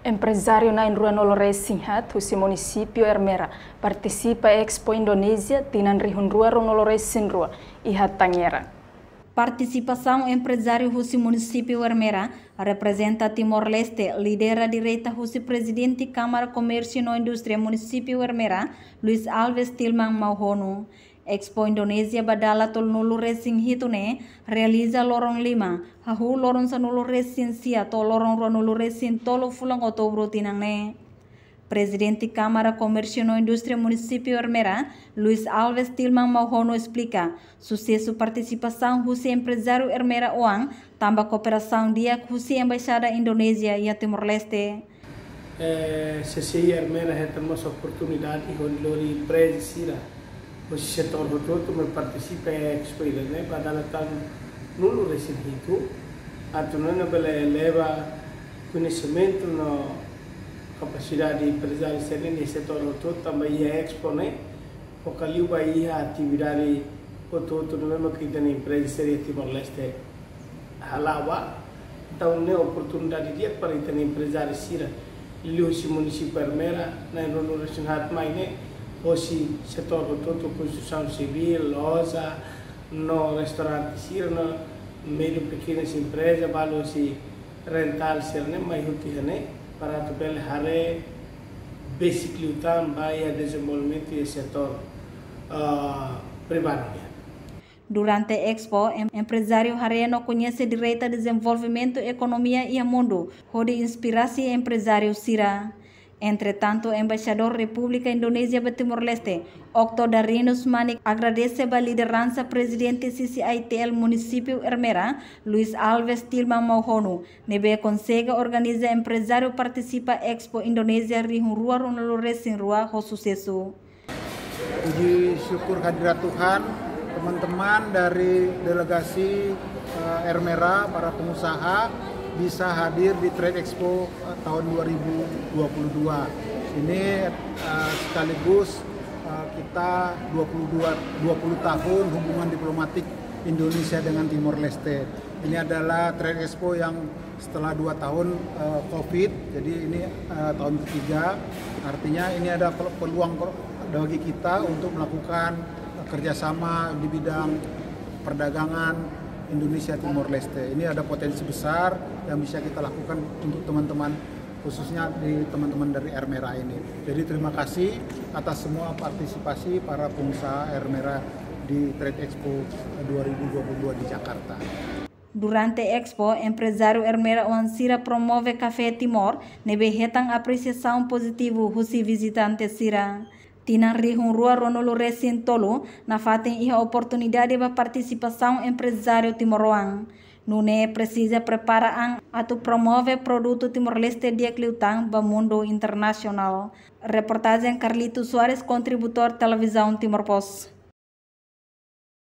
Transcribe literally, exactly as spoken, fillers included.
Emprezáriu na'in-rua-nulu-resin-haat husi munisípiu Ermera partisipa Expo Indonézia tinan rihun rua ruanulu-resin-rua iha Tangerang. Partisipasaun emprezáriu husi munisípiu Ermera reprezenta Timor-Leste, lidera direta husi Prezidente Kámara Komérsiu no Indústria Munisípiu Ermera, Luis Alves Tilman Mauhono. Expo Indonézia ba dala tolunulu-resin-hitu ne'e realiza loron lima, hahú loron sanulu-resin-sia to'o loron ruanulu-resin-tolu fulan Outubru tinan ne'e. Prezidente Kámara Komérsiu no Indústria Munisípiu Ermera, Luis Alves Tilman Mauhono esplika, susesu partisipasaun husi emprezáriu Ermera oan, tanba kooperasaun di'ak husi Embaixada Indonézia iha Timor-Leste. Eh, C C I Ermera hetan mós oportunidade hodi lori empreza sira husi setór hotu-hotu mai partisipa iha Expo ida-ne'e ba dala tolunulu-resin-hitu, atu nune'e bele eleva koñesimentu no kapasidade emprezáriu sira-ne'e iha setór hotu-hotu, tanba iha Expo ne'e fokaliza ba iha atividade hotu-hotu ne'ebé mak ita-nia empreza sira iha Timor-Leste hala'o ba. Entaun ne'e oportunidade di'ak para ita-nia emprezáriu sira, liuliu husi munisípiu Ermera, na'in-rua-nulu-resin-haat mai ne'e, husi setór hotu-hotu, konstrusaun sivíl, loja, no restaurante sira, no médiu pekenas empreza, balu husi rentál sira-ne'e mai hotu iha ne'e, para atu bele haree besik liután ba iha dezenvolvimentu iha setór, ah, privadu nian. Durante Expo, em-, emprezáriu haree no koñese direta dezenvolvimentu ekonomia iha mundu, hodi inspirasi emprezáriu sira. Entretantu, Embaixadór Repúblika Indonézia ba Timor-Leste, Octo Darinus Manik, agradese ba lideransa Prezidente C C I T L Munisípiu Ermera, Luis Alves Tilman Mauhono, ne'ebé konsege organiza emprezáriu partisipa Expo Indonézia rihun rua ruanulu-resin-rua ho susesu. Puji syukur hadirat Tuhan, teman-teman dari delegasi, eh, Ermera, para pengusaha bisa hadir di Trade Expo, eh, tahun dua ribu dua puluh dua. Ini, eh, sekaligus, eh, kita dua puluh dua, dua puluh tahun hubungan diplomatik Indonesia dengan Timor Leste. Ini adalah Trade Expo yang setelah dua tahun, eh, covid, jadi ini, eh, tahun ketiga. Artinya ini ada pel-, peluang per-, bagi kita untuk melakukan, eh, kerjasama di bidang perdagangan Indonesia Timor Leste. Ini ada potensi besar yang bisa kita lakukan untuk teman-teman, khususnya di teman-teman dari Ermera ini. Jadi terima kasih atas semua partisipasi para pengusaha Ermera di Trade Expo dua ribu dua puluh dua di Jakarta. Durante Expo, emprezáriu Ermera oan sira promove kafé Timor, ne'ebé hetan apresiasaun pozitivu husi vizitante sira. Tinan rihun rua ruanulu-resin-tolu, nafatin iha oportunidade ba partisipasaun emprezáriu timoroan. Nune'e presiza prepara an atu promove produtu Timor-Leste di'ak liután ba mundu internasionál. Reportajen Carlito Soares, kontributór Televizaun Timor Post.